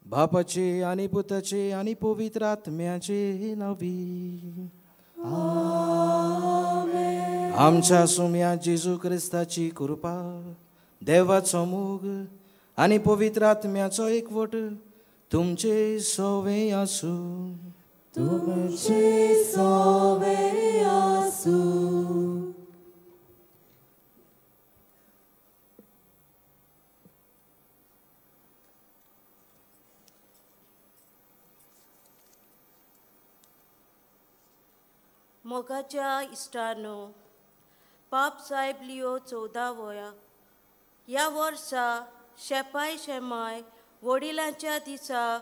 बापाचे आनी पुताचे आनी पवित्र आत्म्याचे नांवी आमेन. आमच्या सुम्या जेजू क्रिस्ताची कृपा, देवाचो मोग आनी पवित्र आत्म्याचो एकवट तुमचे सवे आसूं. तुमचे सवे आसूं. मोगाच्या इश्टानो, पाप साहेब लिओ 14व्या ह्या वर्सा शेपाय शेमाय वडिलांच्या दिसा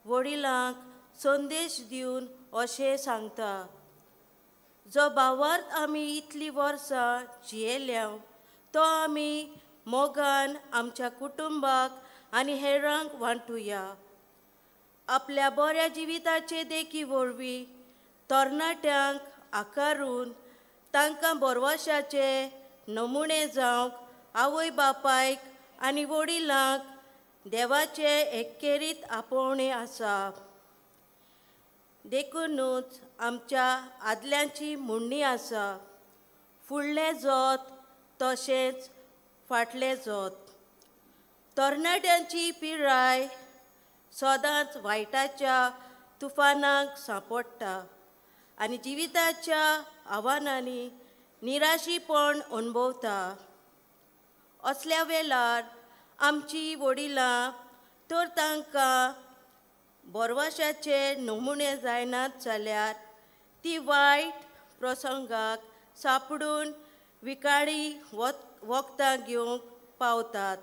वडिलांक संदेश दिवन अशें सांगता, जो भावार्थ आमी इतलीं वर्सां जियेल्या तो आमी मोगान आमच्या कुटुंबाक आनी हेरांक वांटुया. आपल्या बऱ्या जिविताचे देखी वरवीं तरणाट्यांक आकारून तांकां बरवाशाचे नमुने जावंक आवय बापायक आनी वडिलांक देवाचे एकेरीत आपोवणें आसा. देखुनूच आमच्या आदल्यांची म्हणणी आसा, फुडलें जोत तशेंच फाटलें जोत. तरणाट्यांची पिराय सदांच वायटाच्या तुफानाक सांपडटा आनी जिविताच्या आव्हानांनी निराशीपण अणभवता. असल्या वेळार आमची वडिलां तर तांकां बरवाशाचे नमुने जायनात जाल्यार ती वायट प्रसंगाक सांपडून विकाळी वखदां घेवंक पावतात.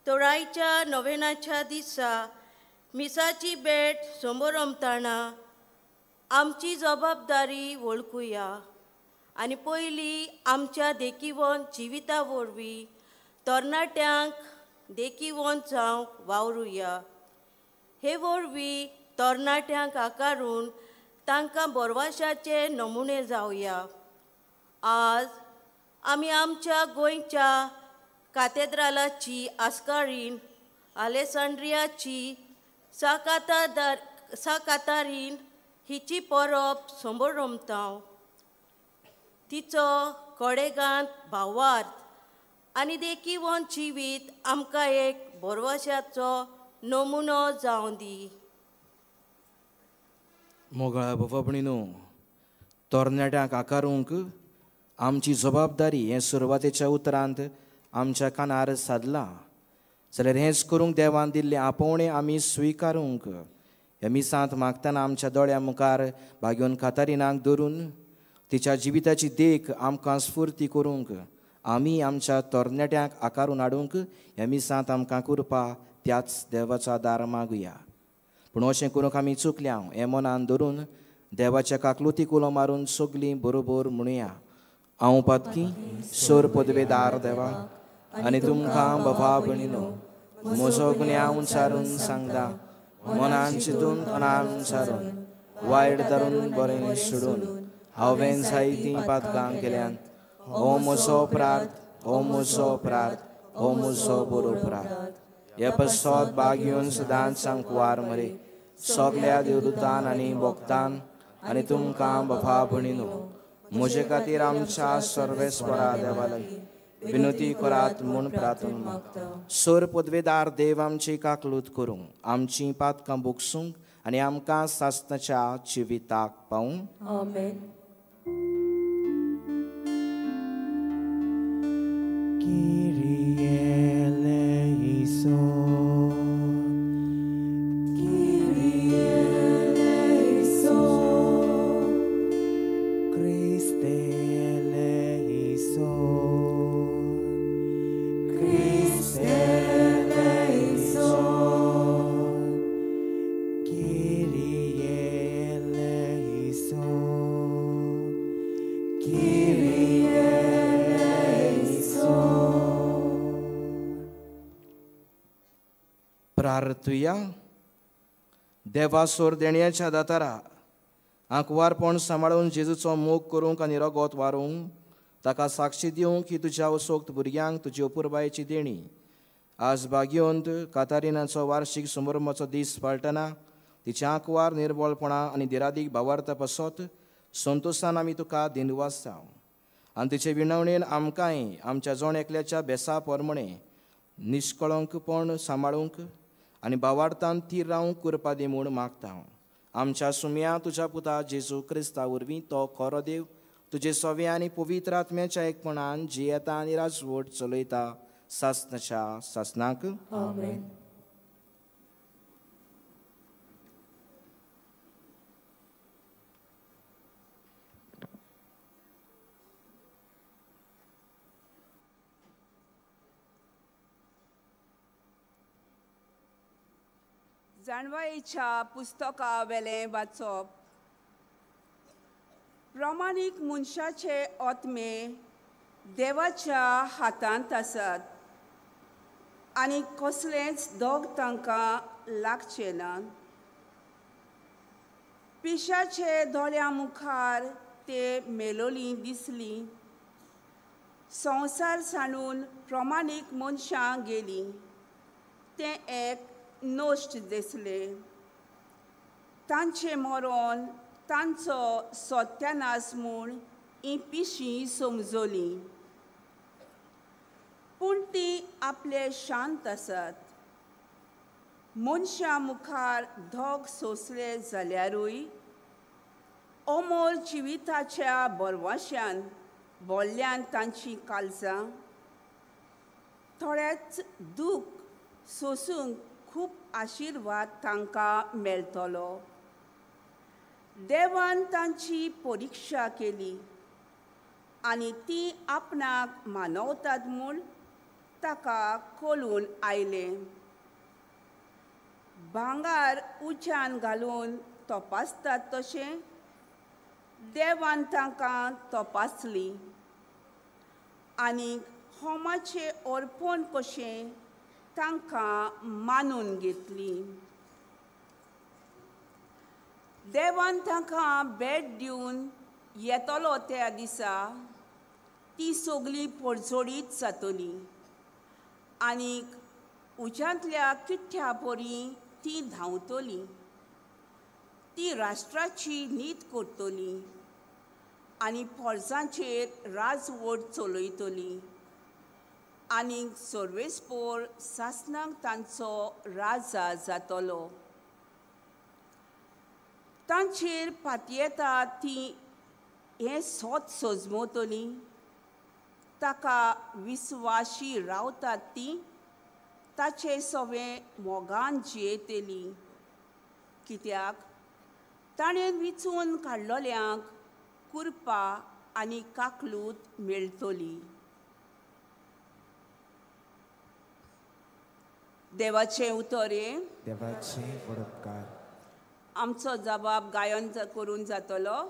तोरायच्या नोवेनाच्या दिसा मिसाची भेट समोरमताना आमची जबाबदारी वळखुया आनी पयलीं आमच्या देखीवन जिविता वरवीं तरणाट्यांक देखीवन जावंक वावरुया. हे वरवीं तरणाट्यांक आकारून तांकां बरवाशाचे नमुने जावया. आज आमी आमच्या गोंयच्या कातेद्रालाची आस्कारीन आलेसांड्रियाची साकातारीन हिची परब समोरमता. तिचो कडेगांत भावार्थ आनी देखीवन जिवीत आमकां एक बरवाशाचो नमुनो जावं दी. मोगाळ बाबा, तरणाट्यांक आकारूंक आमची जबाबदारी हें सुरवातेच्या उतरांत आमच्या कानार सादलां जाल्यार हेंच करूंक देवान दिल्लें आपोवणें आमी स्विकारूंक ह्या मिसांत मागतना आमच्या दोळ्या मुखार भाग्योन कातारिनाक धरून तिच्या जिविताची देख आमकां स्फुर्ती करूंक आमी आमच्या तरणाट्यांक आकारून हाडूंक ह्या मिसांत आमकां कृपा त्याच देवाचो आदार मागुया. पूण अशें करूंक आमी चुकल्या हें मनान धरून देवाच्या काकलुतीक उलो मारून सगलीं बरोबर म्हणुया. हांव पातकी सोर पदवेदार देवा आनी तुमकां बाबा भयणीनो म्हजो गुन्यांव उंचारून सांगता, मनान चिंतून तणान सारून वायट धरून बरें सोडून हांवें जायतीं पातकां केल्यान. हो म्हजो प्रार्थ, हो म्हजो प्रार्थ, हो म्हजो बरो प्रार्थ. हे पसत बाग घेवन सदांच सांकवार मरे सगल्या देवदूतान आनी भक्तान आनी तुमकां बाबा भयणीनो म्हजे खातीर आमच्या सर्वेस्परा देवा लागीं विनंती करात म्हूण प्रार्थना मागता. सोर पदवेदार देव आमची काकलूत करूंक, आमची पातकां भोगसूंक आनी आमकां सासणाच्या जिविताक पावूंक. आमेन. प्रार्थुया. देवा सोर देण्याच्या दातारा आंकवारपण सांबाळून जेजूचो मोग करूंक आनी रगत वारूंक ताका साक्षी दिवंक ही तुज्या असोक्त भुरग्यांक तुजी अपुरबायेची देणी. आज भाग्यवंत कातारिनाचो वार्षिक समारंभाचो दीस पाळटना तिच्या आंकवार निर्बळपणा आनी दिरादीक भावार्था पासत संतोशान आमी तुका दिनवासता आनी तिचे विनवणेन आमकांय आमच्या जण एकल्याच्या बेसा प्रमाणे निश्कळंकपण सांबाळूंक आनी भावार्थान थीर रावंक कृपा दी म्हूण मागता. आमच्या सुम्या तुज्या पुता जेजू क्रिस्ता वरवीं तो खरो देव तुजे सवे आनी पवित्र आत्म्याच्या एकपणान जियेता आनी राजवट चलयता सासनाच्या सासनाक. आमेन. जाणवायेच्या पुस्तका वेलें वाचप. प्रमाणीक मनशाचे आत्मे देवाच्या हातांत आसात आनी कसलेंच दोग तांकां लागचें ना. पिशाचे दोळ्यां मुखार ते मेलोली दिसली. संवसार सांडून प्रमाणीक मनशां गेलीं. तें एक नश्ट दिसलें. तांचें मरण तांचो सत्यानाश म्हूण ही पिशीं समजली. पूण ती आपले शांत आसात. मनशां मुखार धग सोंसले जाल्यारूय अमर जिविताच्या बरवाश्यान बोल्ल्यान तांचीं काळजां थोडेंच दूख सोंसूंक खूब आशिर्वाद तांकां मेळटलो. देवान तांची परिक्षा केली आनी ती आपणाक मानवतात म्हूण ताका कळून आयलें. भांगर उज्यान घालून तपासतात तशें देवान तांकां तपासली आनी होमाचें अर्पण कशें तांकां मानून घेतली. देवान तांकां भेट दिवन येतलो त्या दिसा ती सगळी परजळीत जातली आनी उज्यांतल्या किठ्ठ्या परी ती धांवतली. ती राष्ट्राची नीत करतली आनी पोरसांचेर राजवट चलयतली आनी सर्वेस्पोर सासणाक तांचो राजा जातलो. तांचेर पातयेता ती हें सोत सजमतली. ताका विस्वाशी रावतात ती ताचे सवे मोगान जियेतली. कित्याक ताणें विचून काडलोल्यांक कृपा आनी काकलूत मेळटली. देवाचें उतर हें. देवाचें उपकार. आमचो जबाब गायन करून जातलो.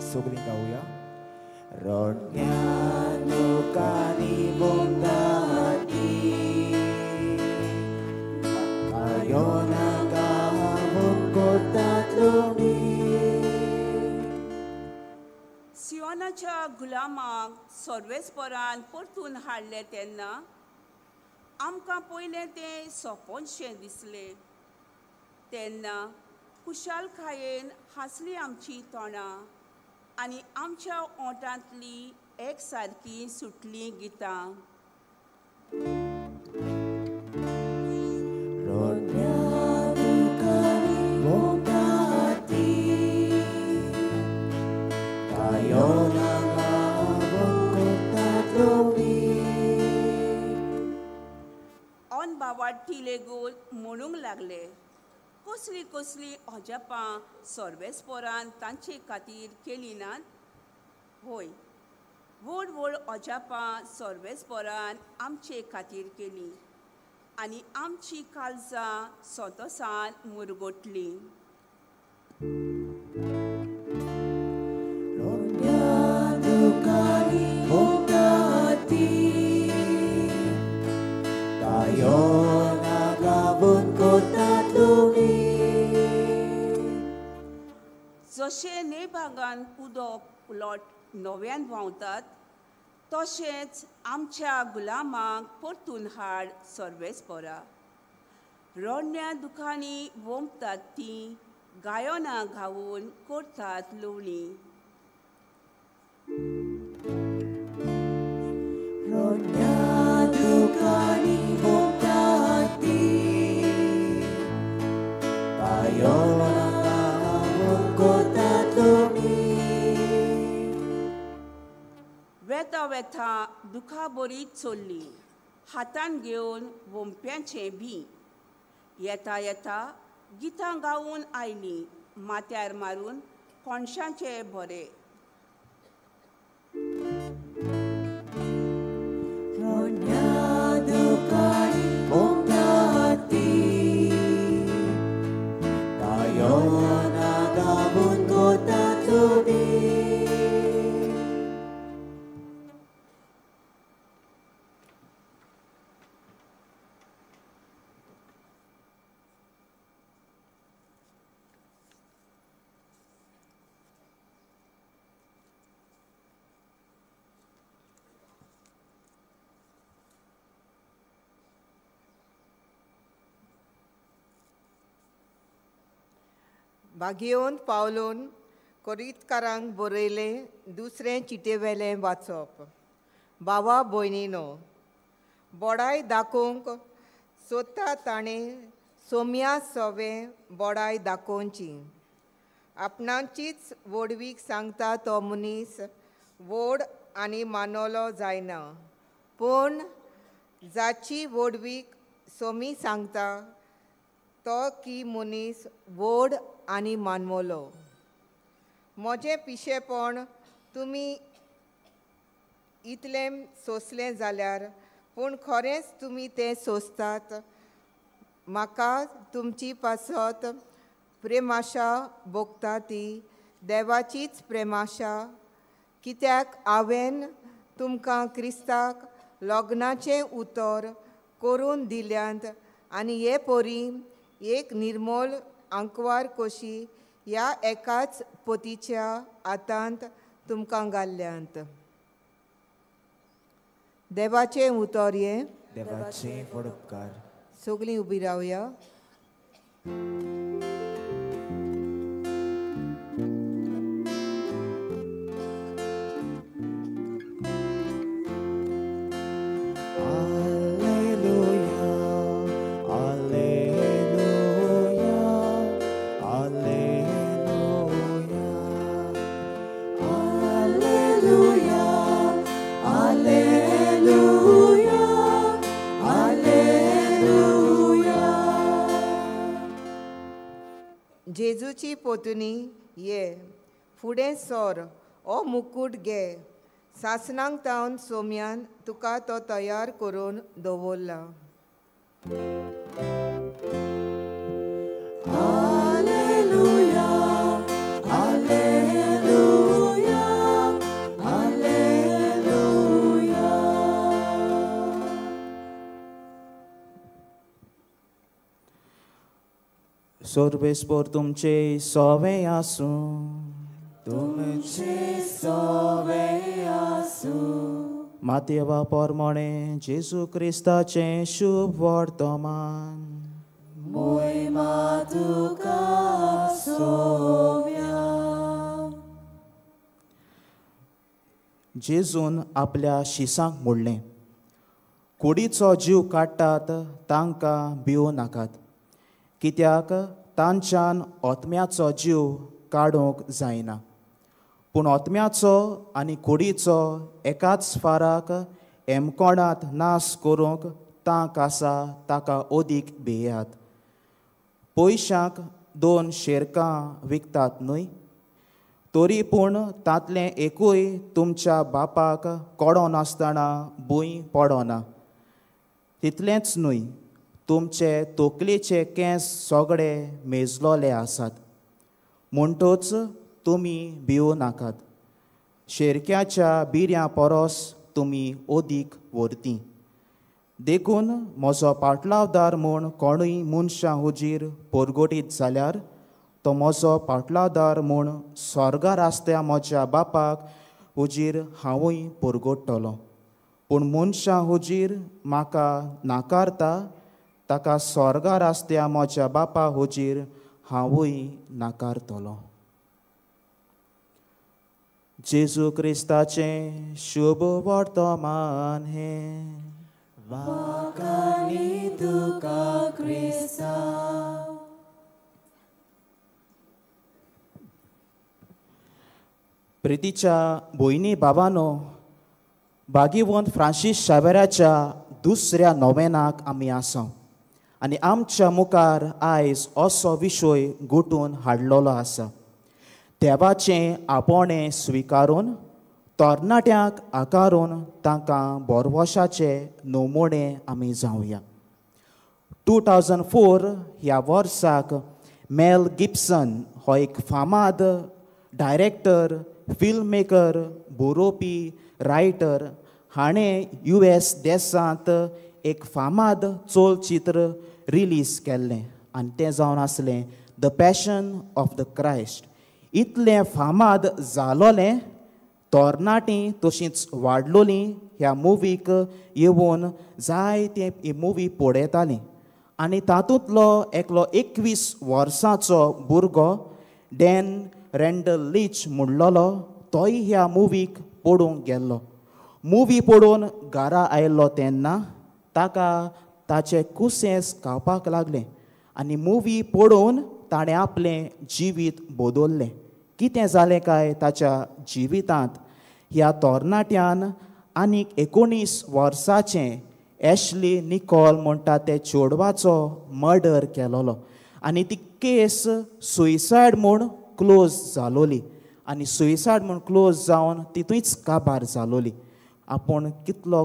सगळीं गावया. रोडण्या दुकानी बोंदाती गायोना गावून करतात लोणी. सियोनाच्या गुलामाक सर्वेस्परान परतून हाडले तेन्ना आमकां पयलें तें सोंपनशें दिसलें. तेन्ना खुशालकायेन हांसली आमची तोंडां आनी आमच्या ओंठांतली एक सारकी सुटली गितां. अनबावाटी लेगून म्हणूंक लागले कसली कसली अजापां सर्वेस्परान तांचे खातीर केली नात. होय, व्हड व्हड अजापां सर्वेस्परान आमचे खातीर केली आनी आमची काळजां संतोसान मुरगोटली. दुकानी भोगता ती. गायोना गावून कोतात लोणी. जशें न्हंयबागान उदक उलोट नव्यान व्हांवतात तशेंच आमच्या गुलामांक परतून हाड सर्वेस्परा. रडण्या दुखांनी वोमतात तीं गायोना घावून करतात लोणी. रडण्या दुखांनी वोमतात तीं गायोना गावून कोतात लोणी. वेता वेता दुखा बरी चल्ली हातान घेवन वोमप्यांचें भी. येता येता गितां गावून आयलीं माथ्यार मारून कोणशांचे भरे. रडण्या दुखांनी वोमतात तीं गायोना गावून कोतात लोणी. बागेवन पावलोन कोरीतकारांक बरयलें दुसरें चिटयेवेलें वाचप. बावा भयणीनो, बोडाय दाखोवंक सोदता ताणें सोम्या सोवें बोडाय दाखोवची. आपणाचीच व्हडवीक सांगता तो मनीस व्हड आनी मानवलो जायना, पूण जाची व्हडवीक सोमी सांगता तो की मनीस व्हड आनी मानवलो. म्हजें पिशेपण तुमी इतलें सोंसलें जाल्यार, पूण खरेंच तुमी तें सोंसतात. म्हाका तुमची पासत प्रेमाशा भोगता ती देवाचीच प्रेमाशा, कित्याक हांवें तुमकां क्रिस्ताक लग्नाचें उतर करून दिल्यांत आनी हे परी एक निर्मोल आंकवार कशी ह्या एकाच पोतीच्या हातांत तुमकां घाल्ल्यांत. देवाचें उतर हें. देवाचें व्हड उपकार. सगळीं उबी रावया. जेजूची पोतुनी ये फुडें सोर, ओ मुकूट घे, सासणांक तावन सोम्यान तुका तो तयार करून दवरला. Alleluia, alleluia, alleluia. सर्वेस्पर तुमचे सोवे आसूं. तुमचे सोवे आसूं. मातेवा पोरमोणे जेजू क्रिस्ताचें शुभ वर्तमान. मोहिमा तुका सोव्या. जेजून आपल्या शिसांक म्हणलें, कुडीचो जीव काडटात तांकां भिवूं नाकात, कित्याक तांच्यान आत्म्याचो जीव काडूंक जायना, पूण आत्म्याचो आनी कुडीचो एकाच फाराक एमकोणांत नाश करूंक तांक आसा ताका अदीक भियात. पयशांक 2 शेरकां विकतात न्हय? तरी पूण तांतलें एकूय तुमच्या बापाक कडो नासतना भूंय पडना. तितलेंच न्हय, तुमचे तकलेचे केंस सगळे मेजलोले आसात. म्हणटच तुमी भिवूं नाकात, शेरक्याच्या बिऱ्यां परस तुमी अदीक व्हरती. देखून म्हजो पाटलावदार म्हूण कोणूय मनशां हुजीर पोरगोटीत जाल्यार तो म्हजो पाटलावदार म्हूण स्वर्गार आसत्या म्हज्या बापाक हुजीर हांवूय पोरगोडटलो. पूण मनशां हुजीर म्हाका नाकारता ताका स्वर्गार आसत्या म्हज्या बापा हुजीर हांवूय नाकारतलो. जेजू क्रिस्ताचें शुभ वर्तमान हें. वाखाणी तुका क्रिस्ता. प्रितीच्या भयणी बाबानो, भाग्यवंत फ्रांसीस शावेराच्या दुसऱ्या नोवेनाक आमी आसा आनी आमच्या मुखार आयज असो विशय गुटून हाडलेलो आसा. देवाचें आपोवणें स्विकारून तरणाट्यांक आकारून तांकां बोरवशाचे नमुणे आमी जावया. 2004 ह्या वर्साक मेल गिब्सन हो एक फामाद डायरेक्टर, फिल्म मेकर, बरोवपी, रायटर हाणें US देशांत एक फामाद चलचित्र रिलीज केल्लें आनी तें जावन आसलें the passion of the Christ. इतलें फामाद जालोलें तरणाटीं तशींच वाडलोलीं ह्या मुवीक येवन जायते ही मुवी पळयतालीं आनी तातूंतलो एकलो 21 वर्सांचो भुरगो डॅन रँडल लीच म्हणलोलो तोय ह्या मुवीक पळोवंक गेल्लो. मुवी पळोवन घरा आयलो तेन्ना ताका ताचें कुसेंस खावपाक लागलें आनी मुवी पळोवन ताणें आपलें जिवीत बदल्लें. कितें जालें काय ताच्या जिवितांत? ह्या तरणाट्यान आनीक 19 वर्साचें एशली निकॉल म्हणटा ते चेडवाचो मर्डर केलोलो आनी ती केस सुयसायड म्हूण क्लोज जालोली आनी सुयसायड म्हूण क्लोज जावन ती थंयच काबार जालोली. आपूण कितलो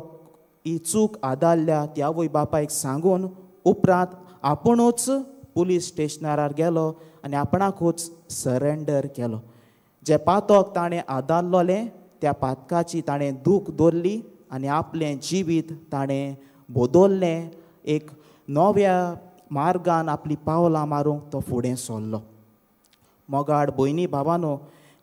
ही चूक आदारल्या त्या आवय बापायक सांगून उपरांत आपुणूच पुलीस स्टेशनार गेलो आनी आपणाकूच सरेंडर केलो. जे पातक ताणें आदारलोलें त्या पातकाची ताणें दूख दवरली आनी आपलें जिवीत ताणें बदल्लें. एक नव्या मार्गान आपली पावलां मारूंक तो फुडें सरलो. मोगाड भयणी भावानो,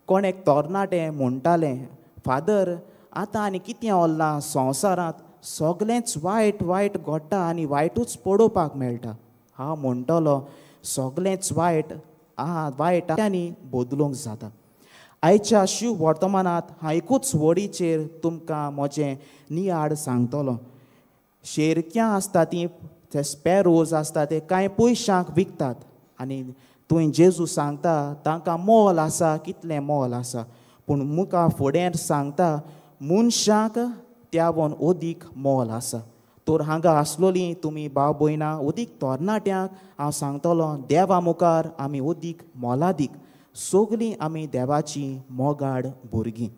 कोण एक तरणाटें म्हणटालें, फादर आतां आनी कितें उरलां संवसारांत, सगलेंच वायट वायट घडटा आनी वायटूच पळोवपाक मेळटा. हांव म्हणटलो सगलेंच वायट आहा, वायट आनी बदलूंक जाता. आयच्या शिव वर्तमानांत हांव एकूच वडीचेर तुमकां म्हजें नियाळ सांगतलो. शेरक्यां आसता तीं, ते स्पॅरोज आसता ते कांय पयशांक विकतात आनी तुवें जेजू सांगता तांकां मोल आसा, कितलें मोल आसा, पूण मुखार फुडें सांगता मनशाक त्यावन अदीक मोल आसा. तर हांगा आसलोलीं तुमी भाव भयणां अदीक तरणाट्यांक हांव सांगतलो, देवा मुखार आमी अदीक मोलादीक, सगलीं आमी देवाची मोगाड भुरगीं.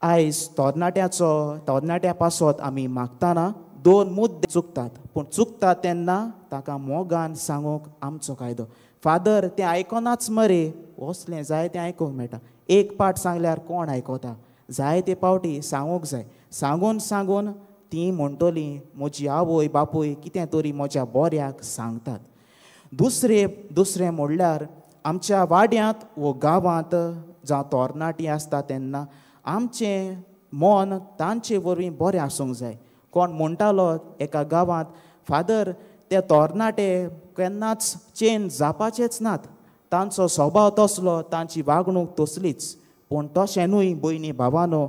आयज तरणाट्याचो तरणाट्या पासत आमी मागतना दोन मुद्दे चुकतात, पूण चुकतात तेन्ना ताका मोगान सांगूंक आमचो कायदो. फादर तें आयकनाच मरे, वसलें जाय तें आयकूंक मेळटा. एक पाट सांगल्यार कोण आयकता? जायते पावटी सांगूंक जाय. सांगून सांगून तीं म्हणटलीं म्हजी आवय बापूय कितें तरी म्हज्या बऱ्याक सांगतात. दुसरें म्हणल्यार आमच्या वाड्यांत वो गांवांत जावं तरणाटीं आसता तेन्ना आमचें मन तांचे वरवीं बरें आसूंक जाय. कोण म्हणटालो एका गांवांत, फादर ते तरणाटे केन्नाच चेंज जावपाचेच नात, तांचो स्वभाव तसलो, तांची वागणूक तसलीच. पूण तशें न्हय भयणी भावानो,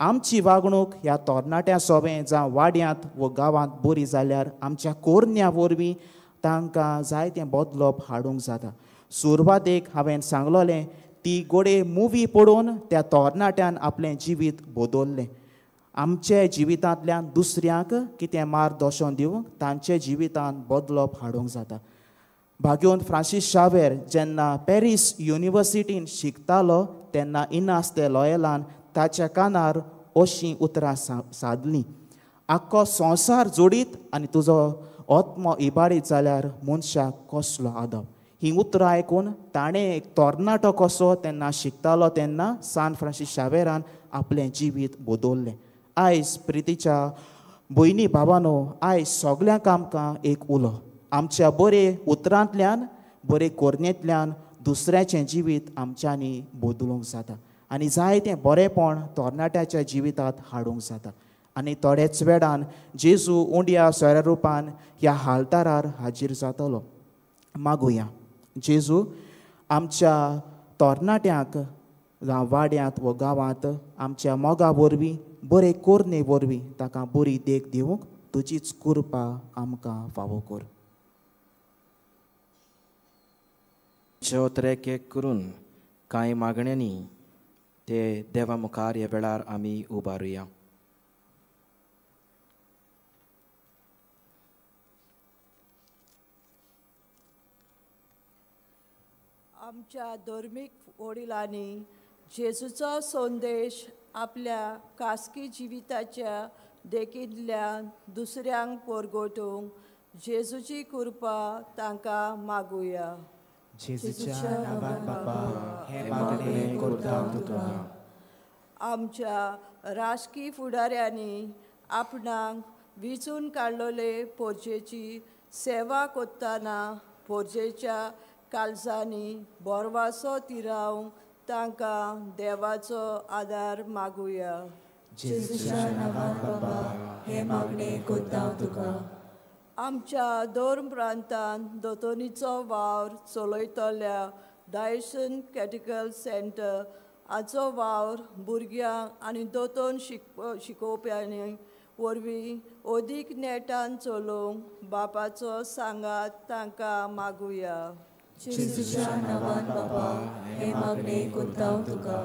आमची वागणूक ह्या तरणाट्या सोबें जावं वाड्यांत वो गांवांत बरी जाल्यार आमच्या कोरण्या वरवीं तांकां जायतें बदलप हाडूंक जाता. सुरवातेक हांवें सांगलोलें ती गोडे मुवी पळोवन त्या तरणाट्यान आपलें जिवीत बदल्लें. आमच्या जिवितांतल्यान दुसऱ्यांक कितें मार्गदर्शन दिवंक तांचे जिवितांत बदलप हाडूंक जाता. भाग्यवंत फ्रांसीस शावेर जेन्ना पॅरीस युनिवर्सिटीन शिकतालो तेन्ना इनास दे लॉयलान ताच्या कानार अशीं उतरां सादलीं, आख्खो संवसार जोडीत आनी तुजो आत्मो इबाडीत जाल्यार मनशाक कसलो आदब. ही उतरां आयकून ताणें एक तरणाटो कसो तेन्ना शिकतालो तेन्ना सान फ्रांसीस शावेरान आपलें जिवीत बदल्लें. आयज प्रितीच्या भयणी भावानो, आयज सगल्यांक आमकां एक उलो, आमच्या बरे उतरांतल्यान बरे कोरणेंतल्यान दुसऱ्याचें जिवीत आमच्यांनी बदलूंक जाता आनी जायतें बरेंपण तरणाट्याच्या जिवितांत हाडूंक जाता. आनी थोड्याच वेळान जेजू उंड्या सोऱ्या रुपान ह्या हालतारार हाजीर जातलो. मागुया जेजू आमच्या तरणाट्यांक वाड्यांत व गांवांत आमच्या मोगा वरवीं बरे कोरणे वरवीं ताका बरी देख दिवंक तुजीच कृपा आमकां फावो कर. चौथरे एक करून कांय मागण्यांनी ते देवा मुखार ह्या वेळार आमी उबारुया. आमच्या धर्मीक वडिलांनी जेजूचो संदेश आपल्या खासगी जिविताच्या देखींतल्यान दुसऱ्यांक परगटूंक जेजूची कृपा तांकां मागुया. जेजूच्या नांवान बापा हें मागणें करता तुका. आमच्या राजकी फुडाऱ्यांनी आपणाक विचून काडलेले पोरजेची सेवा करतना पोरजेच्या काळजांनी बोरवासो तिरावंक तांकां देवाचो आदार मागुया. जेजूच्या नांवान बाबा हें मागणें करता तुका. आमच्या धर्म प्रांतान दोतोनीचो वावर चलयतल्या डायसन कॅटिकल सेंटर हाचो वावर भुरग्यांक आनी दोतोन शिकोवप्यांनी वरवीं अदीक नेटान चलोवंक बापाचो सांगात तांकां मागुया. जेजूच्या नांवान बाबा हें मागणें करता तुका.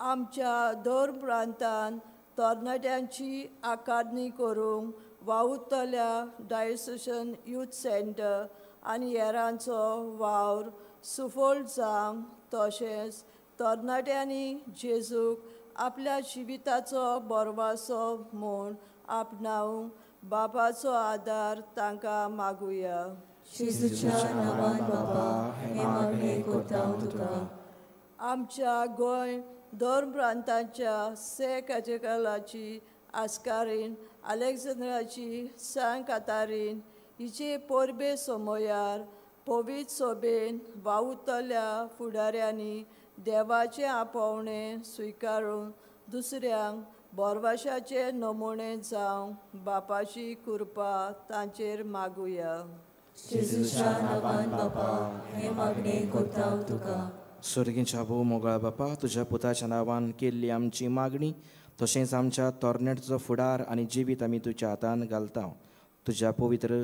आमच्या धर्म प्रांतान तरणाट्यांची आकारणी करूंक वावुरतल्या डायसेशन यूथ सेंटर आनी हेरांचो वावर सुफळ जावंक तशेंच तरणाट्यांनी जेजूक आपल्या जिविताचो बोरवासो म्हूण आपणावंक बापाचो आदार तांकां मागुया. जेजूच्या नांवान बाबा हें मागणें करता तुका. आमच्या गोंय धर्म प्रांताच्या से कॅटेकलाची आस्कारीन अलेक्झांड्राची सान कातारीन हिचे परबे समयार पवित्र सोबेन वावुरतल्या फुडाऱ्यांनी देवाचें आपोवणें स्विकारून दुसऱ्यांक बोरवाशाचे नमुणे जावंक बापाची कृपा तांचेर मागुया. जेजूच्या नांवान बापा हें मागणें करता तुका. स्वर्गीच्या भोव मोगाळ बापा, तुज्या पुताच्या नांवान केल्ली आमची मागणी तशेंच आमच्या तरणाट्याचो फुडार आनी जिवीत आमी तुज्या हातान घालता. तुज्या पवित्र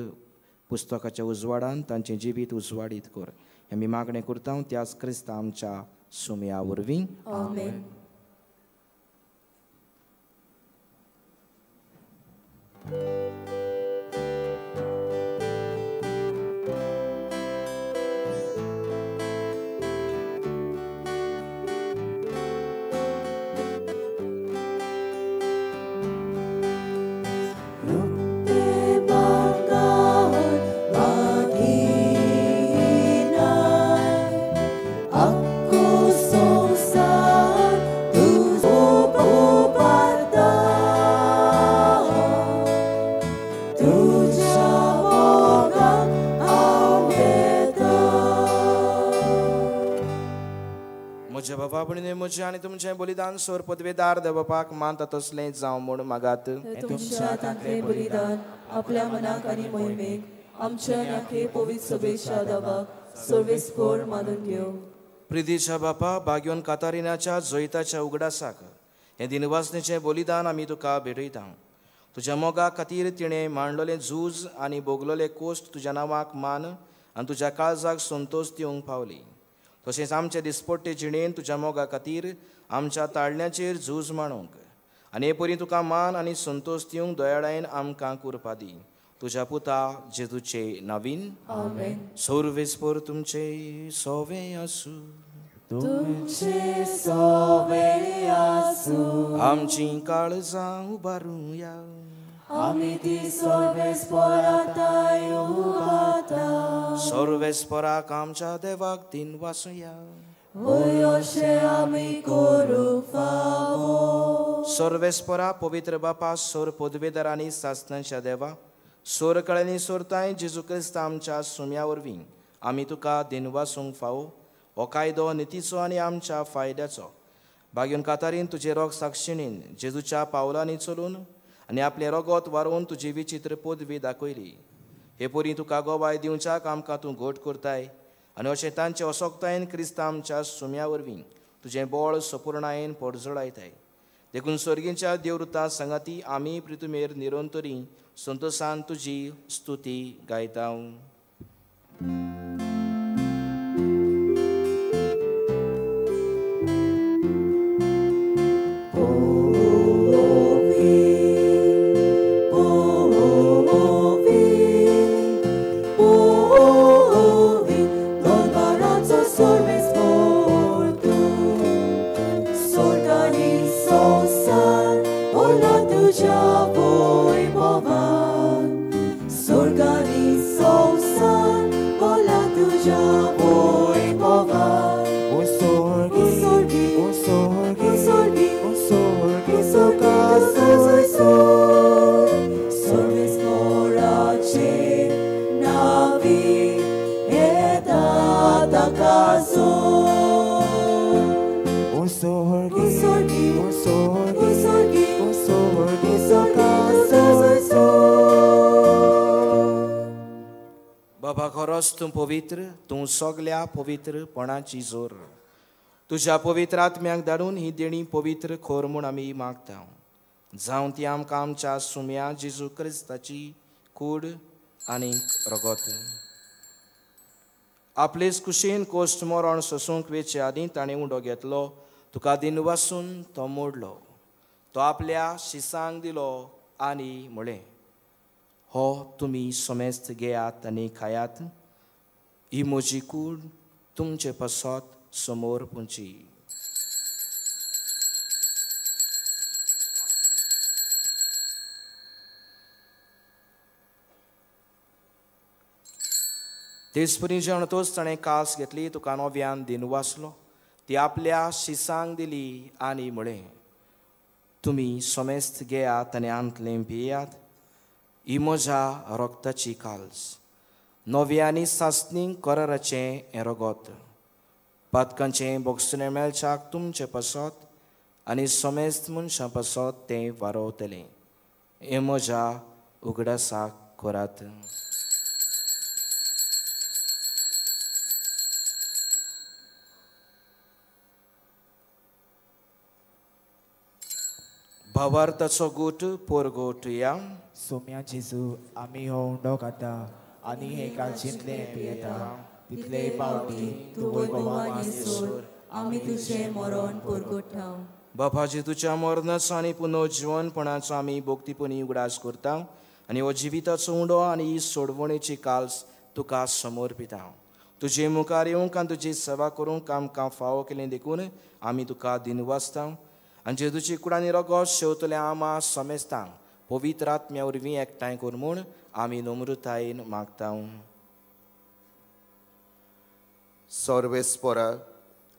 पुस्तकाच्या उजवाडान तांचें जिवीत उजवाडीत कर. आमी मागणें करता त्याच क्रिस्ता आमच्या सुमया वरवीं. आमेन. म्हजें आनी तुमचें बलिदान सोर पदवेदार देवपाक मानता तसलें जावं म्हूण मागात. तुमच्या हातांतलें बलिदान आपल्या मनाक आनी मोहिमेक आमच्या आनी पवित्र सभेच्या देवाक सर्वेस्पोर मानून घेवं. प्रितीच्या बापा, बाग्योन कातारिनाच्या जैताच्या उगडासाक हें दिनवासनेचें बलिदान आमी तुका भेटयता. तुज्या मोगा खातीर तिणें मांडलेलें झूज आनी भोगलेले कोश्ट तुज्या नांवाक मान आनी तुज्या काळजाक संतोश दिवंक पावली. तशेंच आमचे दिसपट्टे जिणेन तुज्या मोगा खातीर आमच्या ताळण्याचेर झूज मांडूंक आनी हे परी तुका मान आनी संतोश दिवंक दयाळायेन आमकां कुरपा दी. तुज्या पुता जेजूचे नवीन. आमेन. सर्वेस्पोर तुमचे सोवे आसूं. तुमचे सोवे आसूं. आमची काळजां उबारुया. आमी ती सर्वेस्पोराताय उबारता. सर्वेस्पोराक आमच्या देवाक दिनवासुया. वय अशें आमी करूंक फावो. सर्वेस्परा पवित्र बापा सोर पदवेदार आनी सासणाच्या देवा सोर कळ्यांनी सोरताय जेजू क्रिस्त आमच्या सुम्या वरवीं आमी तुका दिनवासूंक फावो. हो कायदो नितीचो आनी आमच्या फायद्याचो. बागेवन कातारीन तुजे रोग साक्षिणीन जेजूच्या पावलांनी चलून आनी आपलें रोगोत वारोवन तुजी विचित्र पदवी दाखयली. हे परी तुका गोवाय दिवच्याक आमकां तूं घट करताय आनी अशें तांचे असोक्तायेन क्रिस्त आमच्या सुम्या वरवीं तुजें बळ सपुर्णायेन परजळायताय. देखून सर्गीच्या देवरुता सांगाती आमी प्रितुमेर निरंतरी संतोसान तुजी स्तुती गायता. बाबा खरोच तूं पवित्र, तूं सगल्या पवित्रपणाची जोर. तुज्या पवित्र आत्म्याक धाडून ही देणी पवित्र खोर म्हूण आमी मागता. जावं ती आमकां आमच्या सुम्या जेजू क्रिस्ताची कूड आनी रगत. आपलेच कुशीन कोश्ट मरण सोसूंक वेचे आदीं ताणें उंडो घेतलो, तुका दिनवासून तो मोडलो, तो आपल्या शिसांक दिलो आनी म्हळें, हो तुमी समेस्त घेयात आनी खायात, ही म्हजी कूड तुमचे पासत समोर पुंची. तेच परी जेवणतोच ताणें कास घेतली, तुका नव्यान दिनवासलो, ती आपल्या शिसांक दिली आनी म्हळें, तुमी समेस्त घेयात आनी आंतलें पियात, ही म्हज्या रगताची काल्स, नव्या आनी सासणी कराराचें हें रगत, पातकांचें बोगसणें मेळच्याक तुमचे पासत आनी समेस्त मनशां पासत तें वारोवतलें. हें म्हज्या उगडासाक करात. भावार्थाचो गोट पोरगोट या. सोम्या जेजू आमी हो उंडो खाता आनी हे कालचींतलें पियेता, तितले पावटी तूं वैभवान येसर आमी तुजें मरण पोरगोटा. बापा जेजूच्या मरणाचो आनी पुनर्जिवनपणाचो आमी भक्तीपणी उगडास करता आनी हो जिविताचो उंडो आनी ही सोडवणेची काल्स तुका समर्पिता. तुजे मुखार येवंक आनी तुजी सेवा करूंक आमकां फावो केलें देखून आमी तुका दिनवासता. आनी जेजूची कूड आनी रगत शेवतल्या आमा समेस्तांक पवित्र आत्म्या वरवीं एकठांय कर म्हूण आमी नम्रतायेन मागता. सर्वेस्परा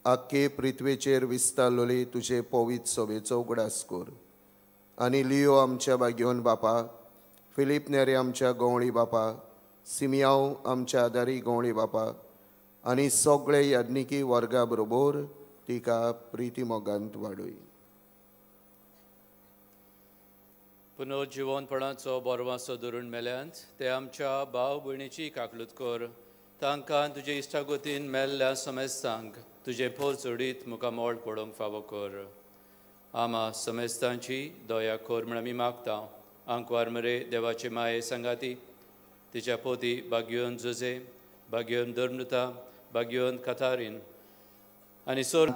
आख्खे पृथ्वेचेर विस्तारलोली तुजे पवित्र सभेचो उगडास कर आनी लियो आमच्या बागेवन बापा, फिलीप नेरे आमच्या गवळी बापा, सिमियांव आमच्या आदारी गवळी बापा आनी सगळे याज्ञिकी वर्गा बरोबर तिका प्रिती मोगांत वाडय. पुनर्जिवनपणाचो बरवासो धरून मेल्यांत ते आमच्या भाव भयणीची काकलूत कर, तांकां तुजे इश्टागतीन मेल्ल्या समेस्तांक तुजें पोर चडीत मुखामोळ पडोवंक फावो कर. आमा समेस्तांची दया कर म्हूण आमी मागता. आंकवार मरे देवाचे माये सांगाती तिच्या पोती बागयोन जुजे, बागयोन धर्मता, बागयोन कथारीन आनी सोर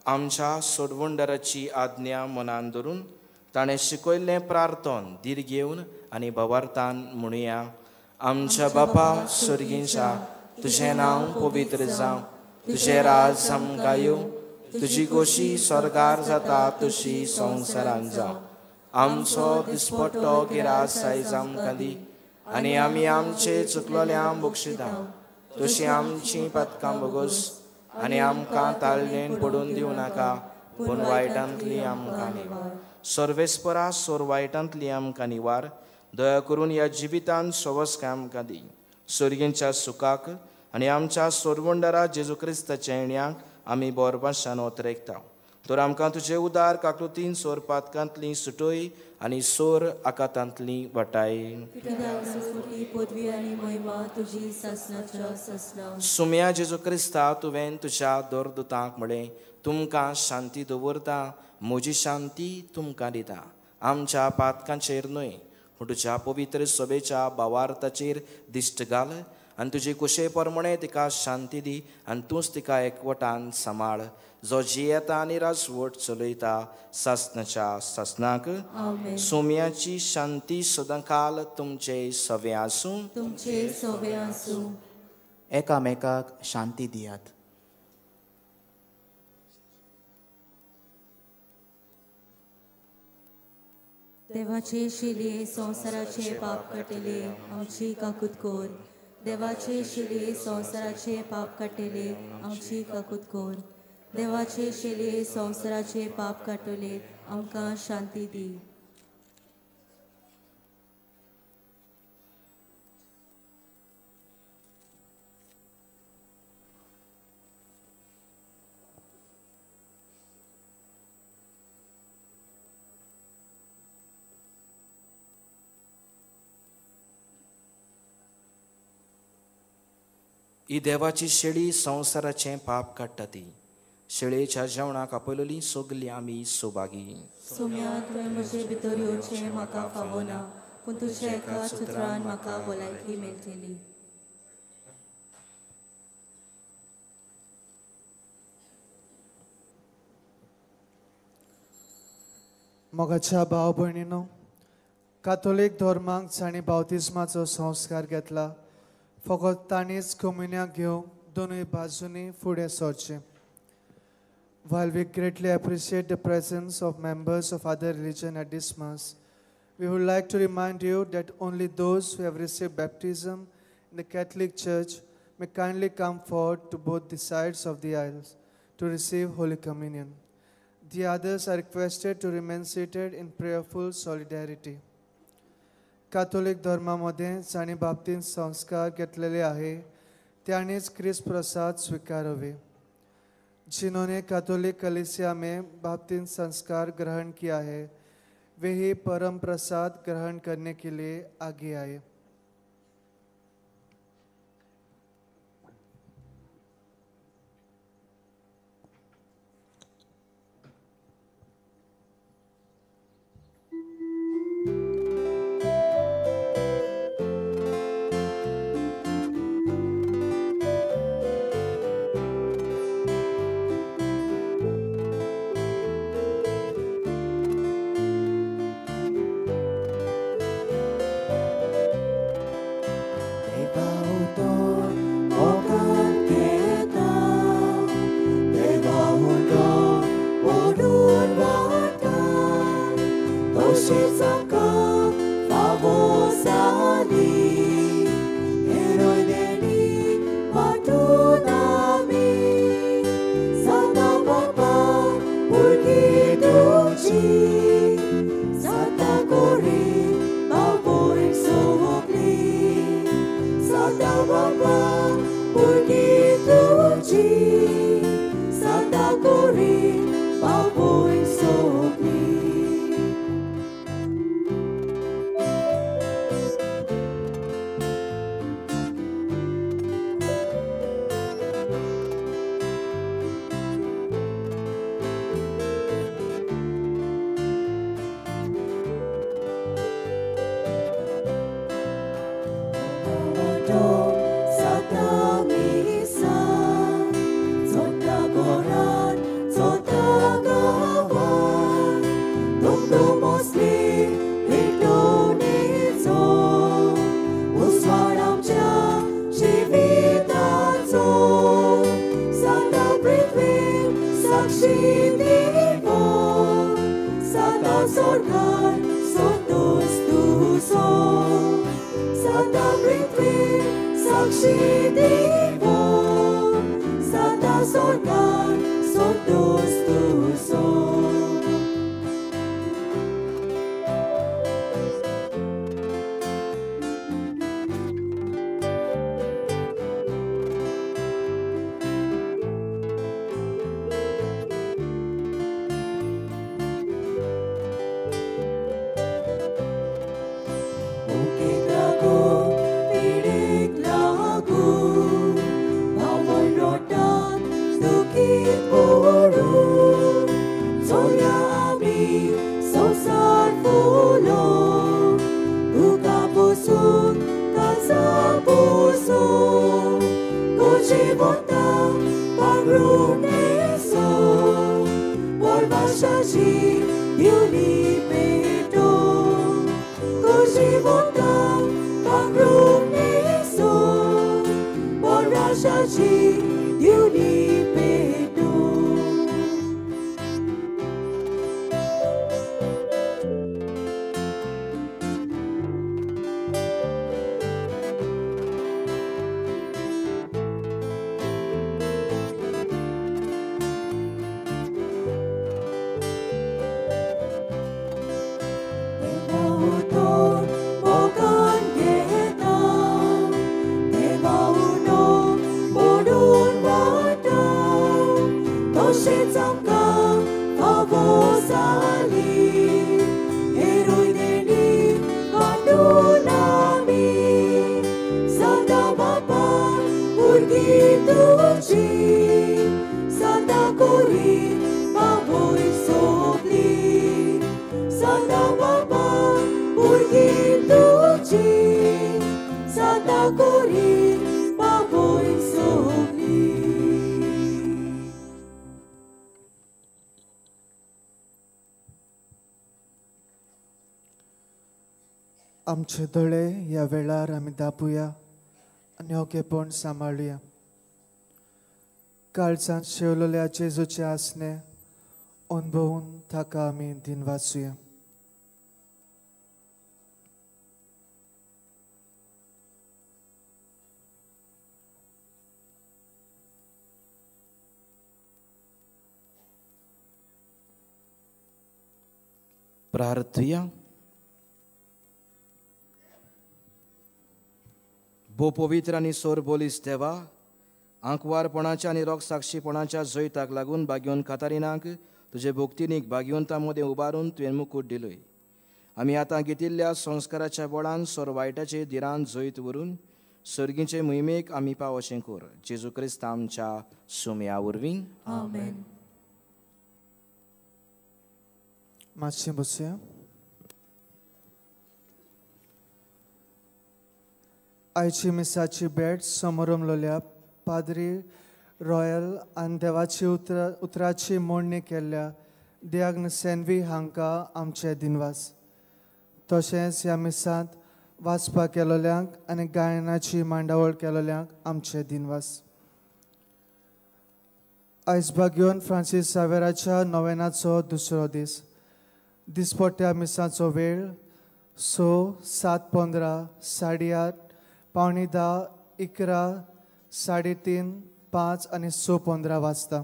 आमच्या सोडवणदाराची आज्ञा मनान धरून ताणें शिकयल्लें प्रार्थन धीर घेवन आनी भावार्थान म्हणुया. आमच्या बापा सर्गींच्या, तुजें नांव पवित्र जावं, तुजें राज आमकां येवं, तुजी गोशी स्वर्गार जाता तशी संवसारान जावं. आमचो दिसपट्टो गिरास आयज आमकां दी आनी आमी आमचे चुकलोल्यांक बक्षिता, तशी आमची पातकां भोगोस आनी आमकां ताळणेन पडून दिवं नाका, पूण वायटांतली आमकां निवार. सर्वेस्परा सोर वायटांतली आमकां निवार. दया करून ह्या जिवितांत सवस्काय आमकां दी. सोर्गींच्या सुखाक आनी आमच्या सोरवंडरा जेजू क्रिस्ताच्या येण्याक आमी बोरभाशान ओतरेकता. तर आमकां तुजे उदार काकृतीन सोर पातकांतली सुटय आनी सोर आकातांतली वाटाय. सुम्या जेजू क्रिस्ता, तुवें तुज्या दोरदुतांक म्हळें, तुमकां शांती दवरता, म्हजी शांती तुमकां दिता. आमच्या पातकांचेर न्हय, पूण तुज्या पवित्र सभेच्या भावार्थाचेर दिश्ट घाल आनी तुजी कुशे प्रमाणे तिका शांती दी आनी तूंच तिका एकवटान सांबाळ, जो जियेता आनी राजवट चलयता सासनाच्या सासनाक. सोम्याची शांती सदांकाल तुमचे सवे आसूं. तुमचे सवे आसूं. एकामेकाक शांती दियात. देवाचे शिले संवसाराचे पाप काडटले आमची काकूत कर. देवाचे शिले संवसाराचे पाप काडटले आमची काकूत कर. देवाचे शिले संवसाराचे पाप काडटले आमकां शांती दी. ही देवाची शेळी संवसाराचें पाप काडटा ती. शेळयेच्या जेवणाक आपयलोली सगली आमी सौभागी. सोम्या, तुवें म्हजे भितर येवचें म्हाका फावना, पूण तुज्या एका सुत्रान म्हाका भलायकी मेळटली. मोगाच्या भाव भयणीनो, काथोलीक धर्माक जांणी बावतिज्माचो संस्कार घेतला फकत तांणीच कोमुन्याक घेवंक दोनूय बाजूंनी फुडें सरचें. While we greatly appreciate the presence of members of other religion at this Mass, we would like to remind you that only those who have received baptism in the Catholic Church may kindly come forward to both the sides of the aisles to receive Holy Communion. The others are requested to remain seated in prayerful solidarity. Catholic धर्मामध्ये जांणी बाबतींत संस्कार घेतलेले आहे त्यांनीच क्रिस्त प्रसाद स्वीकारावे. जिन्होंने Catholic कलीसिया में बाप्तिस्म संस्कार ग्रहण किया है वे ही परम प्रसाद ग्रहण करने के लिए आगे आए. सरकार संतोष तुजो. आमचे दोळे ह्या वेळार आमी दापुया आनी ओगेपण सांबाळुया. काळजांत शेवलेल्या जेजूचें आसणें अनुभवून ताका आमी दिन वाचुया. प्रार्थुया. भो पवित्र आनी सोर बोलीस देवा, आंकवारपणाच्या आनी रोगसाक्षीपणाच्या जैताक लागून बागयोन कातारिनाक तुजे भक्तिनीक बागयोंता मदें उबारून तुवें मुकूट दिलोय. आमी आतां घेतिल्ल्या संस्काराच्या बळान सोर वायटाचे धिरान जैत व्हरून सर्गीचे मोहिमेक आमी पावोशें कर. जेजू क्रिस्त आमच्या सुमया वरवीं. आमेन. मातशें बसया. आयची मिसाची भेट समोरमलोल्या पाद्री रॉयल आनी देवाची उतराची मोडणी केल्ल्या दियाग्न सेनवी हांकां आमचे दिनवास. तशेंच ह्या मिसांत वाचपाक केलोल्यांक आनी गायनाची मांडावळ केलोल्यांक आमचे दिनवास. आयज बागयोन फ्रांसीस सावेराच्या नोवेनाचो दुसरो दीस. दिसपट्ट्या मिसाचो वेळ 6, 7:15, 8:30, 9:45, 11, 3:30, 5 आनी 6:15 वाजता.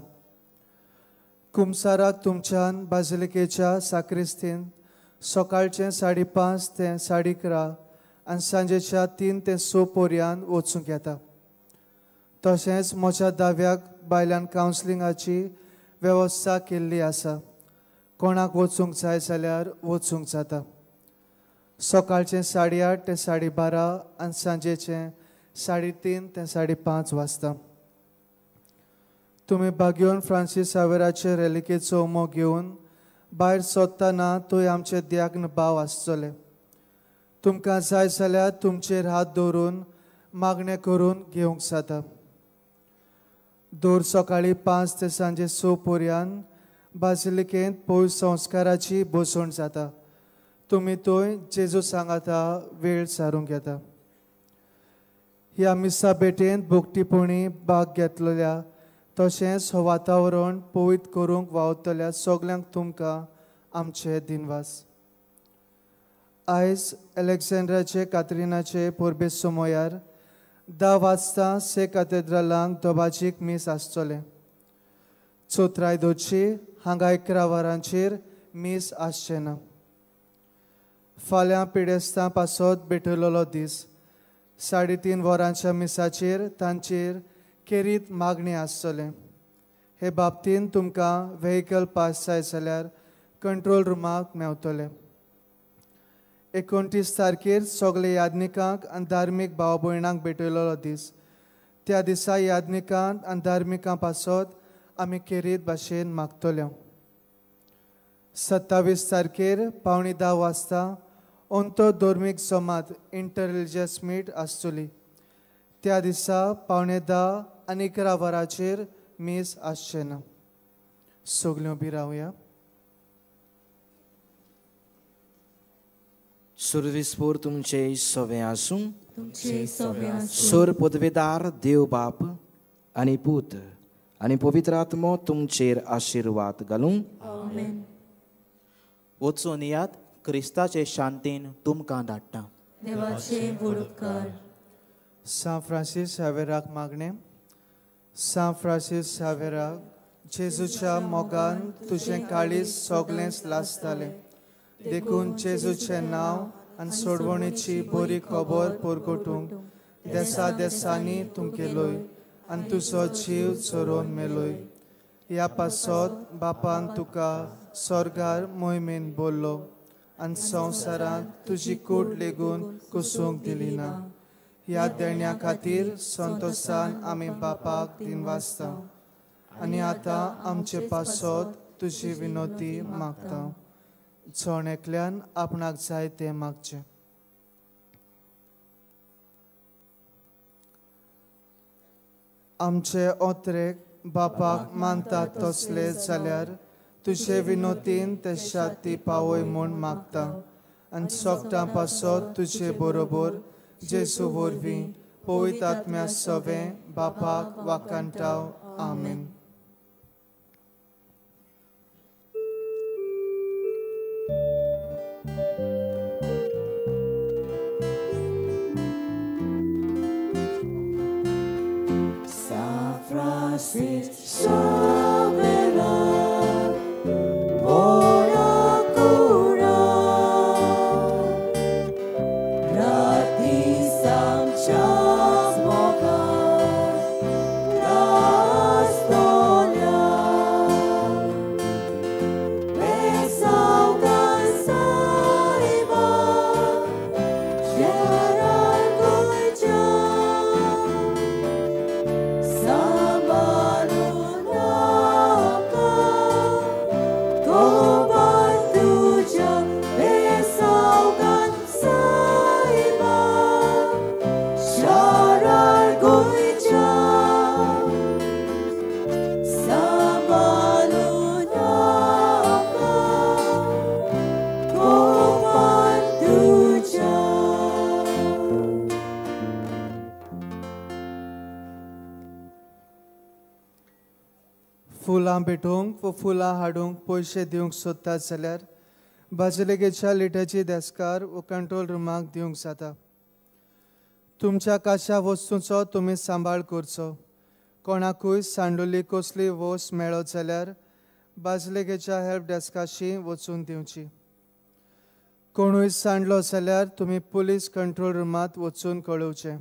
कुमसाराक तुमच्यान बाजिलिकेच्या साक्रिस्तीन सकाळचें 5:30 ते 11:30 आनी सांजेच्या 3 ते 6 पर्यंत वचूंक येता. तशेंच म्हज्या दाव्याक बायल्यान कावन्सिलिंगाची वेवस्था केल्ली आसा. कोणाक वचूंक जाय जाल्यार वचूंक जाता. सकाळचें 8:30 ते 12:30 आनी सांजेचें 3:30 ते 5:30 वाजता. तुमी बागयोन फ्रांसीस सावेराचे रेलिकेचो उमो घेवन भायर सोदतना थंय आमचे द्याग्न भाव आसतले. तुमकां जाय जाल्यार तुमचेर हात दवरून मागणें करून घेवंक जाता. दर सकाळीं 5 ते सांजे 6 पर्यंत बाजिलिकेंत पयस संस्काराची बसवण जाता. तुमी थंय जेजू सांगाता वेळ सारूंक येता. ह्या मिसा भेटेंत भोगटीपणी भाग घेतलेल्या तशेंच हो वातावरण पवित्र करूंक वावतल्या सगल्यांक तुमकां आमचे दिनवास. आयज अलेक्झांड्राचे कात्रिनाचे परबे सोमयार 10 वाजता से कातेद्रालांक दोबाजीक मीस आसतलें. चोत्राय दोची हांगा 11 वरांचेर मीस आसचें ना. फाल्यां पिडेस्तां पासत भेटयलेलो दीस. 3:30 वरांच्या मिसाचेर तांचेर केरीत मागणी आसतलें. हे बाबतीन तुमकां व्हेकल पास जाय जाल्यार कंट्रोल रुमाक मेवतले. 29 तारखेर सगळे याज्ञिकांक आनी धार्मीक भाव भयणांक भेटयलेलो दीस. त्या दिसा याज्ञिकांक आनी धार्मिकां पासत आमी केरीत भाशेन मागतले. 27 तारखेर 9:45 वाजता अंतो धर्मीक जमात इंटर रिलिजियस मीट आसतली. त्या दिसा 9:45 आनी 11 वरांचेर मीस आसचें ना. सगल्यो बी रावया. सुरविस्पोर तुमचे सवे आसूं. सोर पदवेदार देव बाप आनी पूत आनी पवित्र आत्मो तुमचेर आशिर्वाद घालूं. वचून यात क्रिस्ताचे शांतीन तुमकां धाडटा. देवाचे व्हड उपकार. सांत फ्रांसीस शावेराक मागणें. सांत फ्रांसीस शावेराक जेजूच्या मोगान तुजें काळीज सगळेंच लासतालें, देखून जेजूचें नांव आनी सोडवणेची बरी खबर परगटूंक देसा देसांनी तूं गेलोय आनी तुजो जीव चरोवन मेलोय. ह्या पासत बापान तुका स्वर्गार मोहिमेन बोल्लो आनी संवसारांत तुजी कूड लेगून कुसूंक दिली ना. ह्या देण्या खातीर संतोशान आमी बापाक दिनवासता आनी आतां आमचे पासत तुजी विनोती मागता. जण एकल्यान आपणाक जाय तें मागचें. आमचे ओत्रेक बापाक मानता तसले जाल्यार तुजे विनोतीन ते शाती पावय म्हूण मागता आनी सोगटां पासत तुजे बरोबर जेजू वरवीं पवित्र आत्म्या सवें बापाक वाखाणटाव. आमेन. फुलां भेटोवंक व फुलां हाडूंक पयशे दिवंक सोदतात जाल्यार बाजिलेगेच्या लिटर्जी डेस्कार व कंट्रोल रुमाक दिवंक जाता. तुमच्या काशा वस्तूंचो तुमी सांबाळ करचो. कोणाकूय सांडुली कसली वस्त मेळत जाल्यार बाजिलेगेच्या हेल्प डेस्काशी वचून दिवची. कोणूय सांडलो जाल्यार तुमी पुलीस कंट्रोल रुमांत वचून कळोवचें.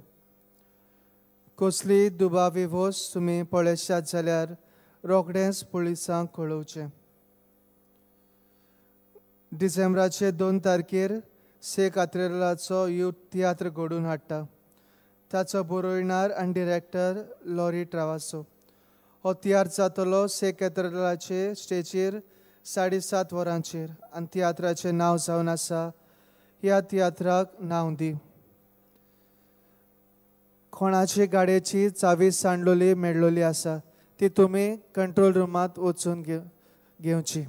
कसली दुबावी वस्त तुमी पळयशात जाल्यार रोखडेंच पुलिसांक कळोवचें. डिसेंबराचे 2 तारखेर से कात्रेलाचो युथ तियात्र घडोवन हाडटा. ताचो बरोयणार आनी डिरेक्टर लॉरी ट्रावासो. हो तियात्र जातलो से कात्रेलाचे स्टेजीर 7:30 वरांचेर आनी तियात्राचें नांव जावन आसा ह्या तियात्राक नांव दी. कोणाची गाडयेची चावी सांडलोली मेळलोली आसा ती तुमी कंट्रोल रुमांत वचून घेवची.